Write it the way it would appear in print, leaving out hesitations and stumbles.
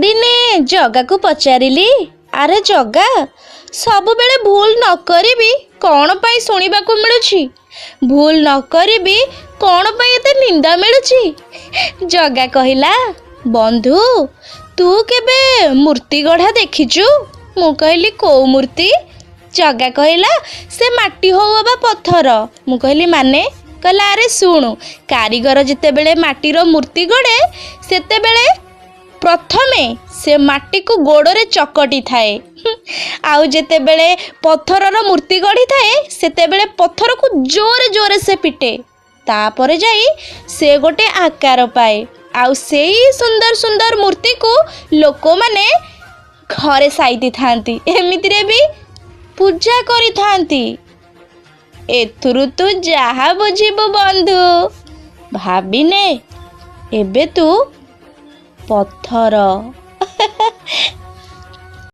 ଦିନେ ଜଗାକୁ ପଚାରିଲି, ଆରେ ଜଗା, ସବୁବେଳେ ଭୁଲ ନ କରିବି କ'ଣ ପାଇଁ ଶୁଣିବାକୁ ମିଳୁଛି? ଭୁଲ ନ କରିବି କ'ଣ ପାଇଁ ଏତେ ନିନ୍ଦା ମିଳୁଛି? ଜଗା କହିଲା, ବନ୍ଧୁ, ତୁ କେବେ ମୂର୍ତ୍ତି ଗଢ଼ା ଦେଖିଛୁ? ମୁଁ କହିଲି, କୋଉ ମୂର୍ତ୍ତି? ଜଗା କହିଲା, ସେ ମାଟି ହଉ ଅବା ପଥର। ମୁଁ କହିଲି, ମାନେ? କହିଲା, ଆରେ ଶୁଣୁ, କାରିଗର ଯେତେବେଳେ ମାଟିର ମୂର୍ତ୍ତି ଗଢ଼େ, ସେତେବେଳେ ପ୍ରଥମେ ସେ ମାଟିକୁ ଗୋଡ଼ରେ ଚକଟି ଥାଏ, ଆଉ ଯେତେବେଳେ ପଥରର ମୂର୍ତ୍ତି ଗଢ଼ିଥାଏ, ସେତେବେଳେ ପଥରକୁ ଜୋରେ ଜୋରେ ସେ ପିଟେ, ତାପରେ ଯାଇ ସେ ଗୋଟେ ଆକାର ପାଏ। ଆଉ ସେଇ ସୁନ୍ଦର ସୁନ୍ଦର ମୂର୍ତ୍ତିକୁ ଲୋକମାନେ ଘରେ ସାଇତିଥାନ୍ତି, ଏମିତିରେ ବି ପୂଜା କରିଥାନ୍ତି। ଏଥିରୁ ତୁ ଯାହା ବୁଝିବୁ ବନ୍ଧୁ ଭାବିନେ, ଏବେ ତୁ ପଥର।